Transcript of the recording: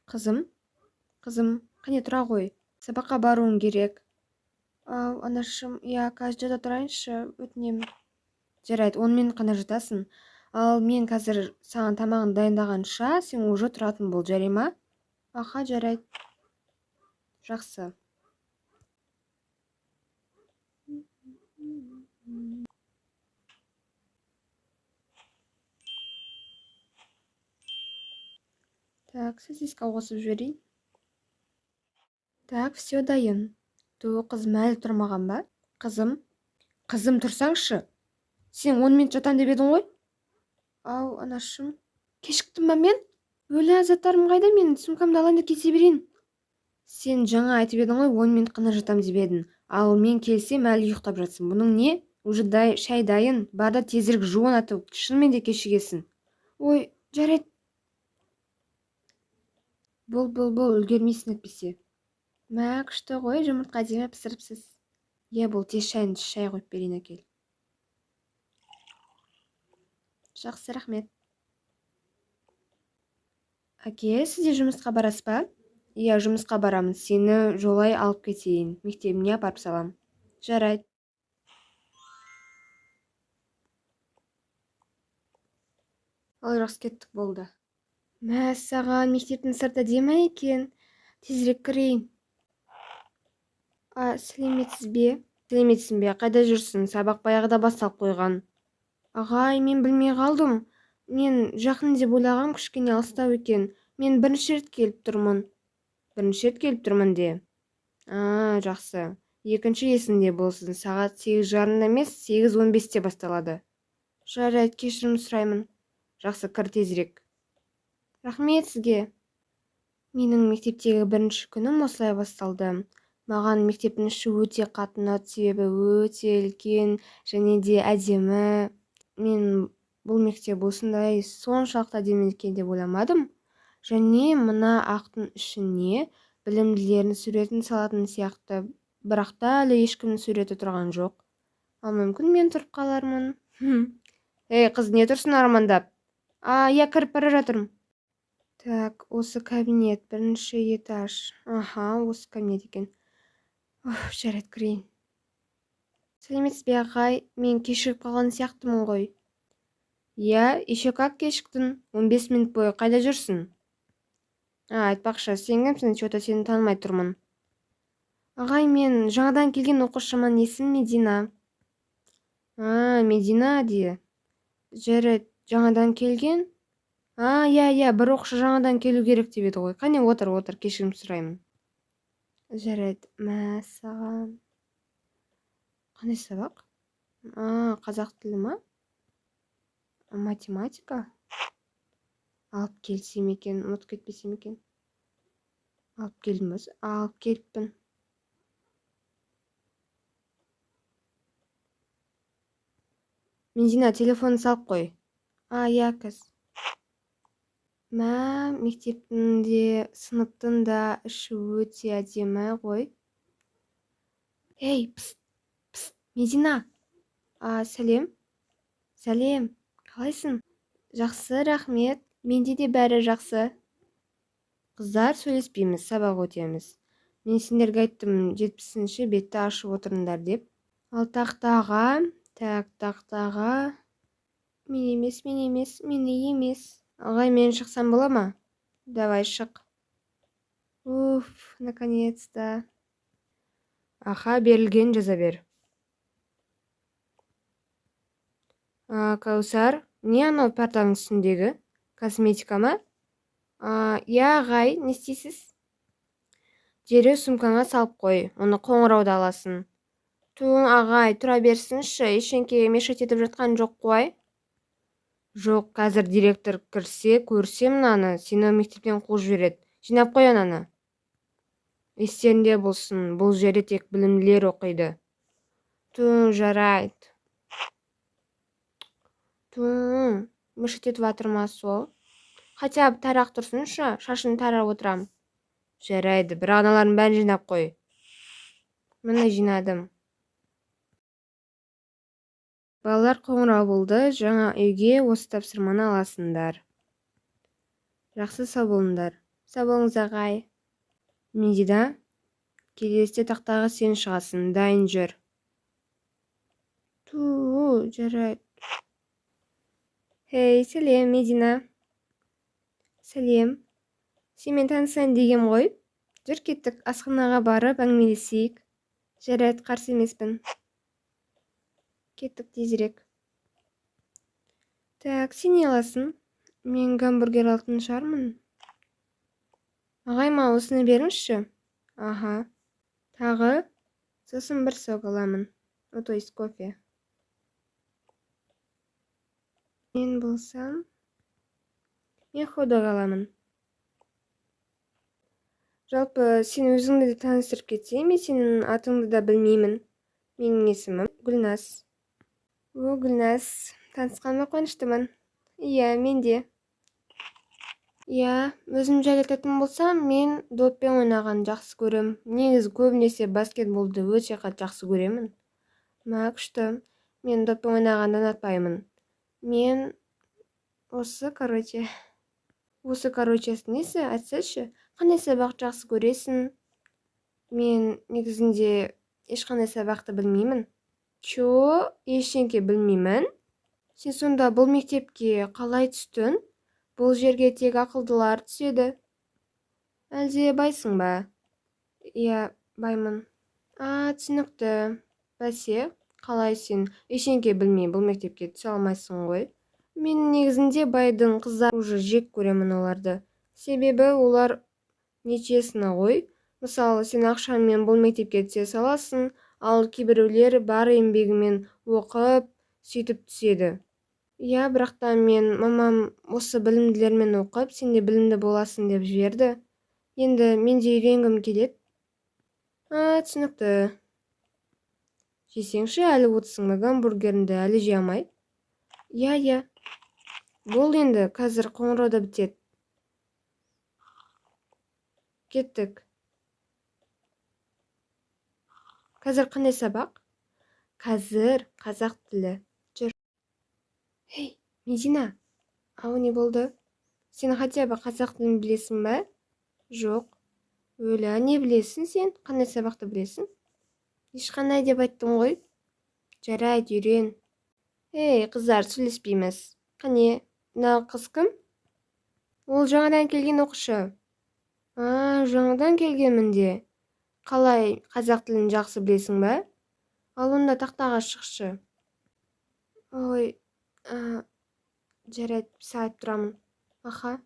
Қызым, қызым, қане тұра ғой. Сабаққа баруың керек. Ау, анашым, иә, қазір жата тұрайыншы, өтінемін. Жарайды, 10 минут қана жатасың. Ал мен қазір саған тамағын дайындағанша, сен уже тұратын бол, жарай ма? Аха, жарайды. Жақсы. Так, сосиска қосып жіберейін. Так, все дайын. Ту, қызым әлі тұрмаған ба? Қызым, қызым тұрсаңшы. Сен 10 минут жатам деп едің ғой? Ау, анашым. Кешіктім ба мен? Өлі, заттарым қайда мен? Сумкамды алайын да кете берейін. Сен жаңа айтып едің ғой, 10 минут қана жатам деп едің. Ал мен келсем әлі ұйықтап жатсың. Бұның не? Уже шай дайын. Бар да тезірек жуын, а то шынымен де кешігесің. Ой, жарайды. Бол, бол, бол, үлгермейсің әйтпесе. Мә, күшті ғой, жұмыртқа әдемі пісіріпсіз. Иә, бол, тез шайын іш, шай қойып берейін әкел. Жақсы, рахмет. Әке, сіз де жұмысқа барасыз ба? Иә, жұмысқа барамын. Сені жолай алып кетейін. Мектебіңе апарып салам. Жарайды. Ал жақсы, кеттік болды. Мәссаған, мектептің сырты әдемі екен. Тезірек кірейін. А, сәлеметсіз бе? Сәлеметсің бе? Қайда жүрсің? Сабақ баяғыда басталып қойған. Ағай, мен білмей қалдым. Мен жақын деп ойлағам, кішкене алыстау екен. Мен бірінші рет келіп тұрмын. Бірінші рет келіп тұрмын де. А, жақсы. Екінші есіңде болсын. Сағат сегіз жарымда емес, 8:15-те басталады. Жарайды, кешірім сұраймын. Жақсы, кір тезірек. Рахмет сізге. Менің мектептегі бірінші күнім осылай басталды. Маған мектептің іші өте қатты ұнады, себебі өте үлкен және де әдемі. Мен бұл мектеп осындай соншалықты әдемі екен деп ойламадым. Және мына ақтың ішіне білімділердің суретін салатын сияқты, бірақ та әлі ешкімнің суреті тұрған жоқ. Ал мүмкін мен тұрып қалармын. Ей, қыз, не тұрсың армандап? А, иә, кіріп бара жатырмын. Так, осы кабинет, бірінші этаж. Аха, осы кабинет екен. Уф, жарайды, кірейін. Сәлеметсіз бе, ағай? Мен кешігіп қалған сияқтымын ғой. Иә, еще как кешіктің. 15 минут бойы қайда жүрсің? А, айтпақшы, сен кімсің? Че-то сені танымай тұрмын. Ағай, мен жаңадан келген оқушымын, есімім Медина. А, Медина де. Жарайды, жаңадан келген? А, иә, иә, бір оқушы жаңадан келу керек деп еді ғой. Қане, отыр, отыр, кешірім сұраймын. Жарайды, мәссаған. Қандай сабақ? А, қазақ тілі ма? Математика? Алып келсем екен, ұмытып кетпесем екен. Алып келдім бе? Алып келіппін. Медина, телефонын салып қой. А, иә, қыз. Мә, мектептің де, сыныптың да іші өте әдемі ғой. Ей, пст, пст, Медина. А, сәлем. Сәлем, қалайсың? Жақсы, рахмет. Менде де бәрі жақсы. Қыздар, сөйлеспейміз, сабақ өтеміз. Мен сендерге айттым, 70-ші бетті ашып отырыңдар деп. Ал тақтаға, так, тақтаға. Мен емес, мен емес, мені емес. Ағай, мен шықсам бола ма? Давай, шық. Уф, наконец-то. Аха, берілген жаза бер. А, Кәусар, не анау партаның үстіндегі? Косметика ма? А, иә, ағай, не істейсіз? Дереу сумкаңа салып қой, оны қоңырауда аласың. Ту, ағай, тұра берсінші, ештеңеге мешать етіп жатқан жоқ қой. Жоқ, қазір директор кірсе, көрсе мынаны, сені мектептен қуып жібереді. Жинап қой ананы. Естерінде болсын, бұл жерде тек білімділер оқиды. Ту, жарайды. Ту, мешать етіп жатыр ма сол? Хотя бы тарақ тұрсыншы, шашын тарап отырам. Жарайды, бірақ аналардың бәрін жинап қой. Міне жинадым. Балалар, қоңырау болды. Жаңа үйге осы тапсырманы аласыңдар. Жақсы, сау болыңдар. Сау болыңыз, ағай. Медина, келесіде тақтаға сен шығасың, дайын жүр. Ту, жарайды. Хей, сәлем, Медина. Сәлем. Сенімен танысайын дегем ғой. Жүр, кеттік, асханаға барып әңгімелесейік. Жарайды, қарсы емеспін. Кеттік тезірек. Так, сен не аласың? Мен гамбургер алатын шығармын. Ағай, маған осыны беріңізші. Аха. Тағы? Сосын бір сок аламын. О, то есть кофе. Мен болсам, мен хот-дог аламын. Жалпы, сен өзіңді де таныстырып кетсең, мен сенің атыңды да білмеймін. Менің есімім Гүлназ. О, Гүлназ, танысқаныма қуаныштымын. Иә, мен де. Иә, өзім жайлы айтатын болсам, мен доппен ойнағанды жақсы көрем. Негізі көбінесе баскетболды өте қатты жақсы көремін. Мә, күшті. Мен доппен ойнағанды ұнатпаймын. Мен осы, короче. Осы корочесі несі, айтсайшы? Қандай сабақ жақсы көресің? Мен негізінде ешқандай сабақты білмеймін. Чё? Ештеңке білмеймін? Сен сонда бұл мектепке қалай түстің? Бұл жерге тек ақылдылар түседі. Әлде байсың ба? Иә, баймын. А, түсінікті. Бәсе, қалай сен ештеңке білмей бұл мектепке түсе алмайсың ғой? Мен негізінде байдың қыздарын уже жек көремін оларды. Себебі олар нечестно ғой. Мысалы, сен ақшаңмен бұл мектепке түсе саласың, ал кейбіреулер бар еңбегімен оқып, сөйтіп түседі. Иә, бірақ та мен мамам осы білімділермен оқып, сен де білімді боласың деп жіберді. Енді мен де үйренгім келеді. А, түсінікті. Жесеңші, әлі отырсың ба гамбургеріңді әлі жей алмай? Иә, иә. Бол енді, қазір қоңырау да бітеді. Кеттік. Қазір қандай сабақ? Қазір қазақ тілі. Жүр. Хей, Медина. Ау, не болды? Сен хотя бы қазақ тілін білесің бе? Жоқ. Өлә, не білесің сен? Қандай сабақты білесің? Ешқандай деп айттым ғой. Жарайды, үйрен. Ей, қыздар, сөйлеспейміз. Қане, мына қыз кім? Ол жаңадан келген оқушы. А, жаңадан келгенмін де. Қалай, қазақ тілін жақсы білесің бе? Ал онда тақтаға шықшы. Ой, жарайды, сағат тұрамын. Аха.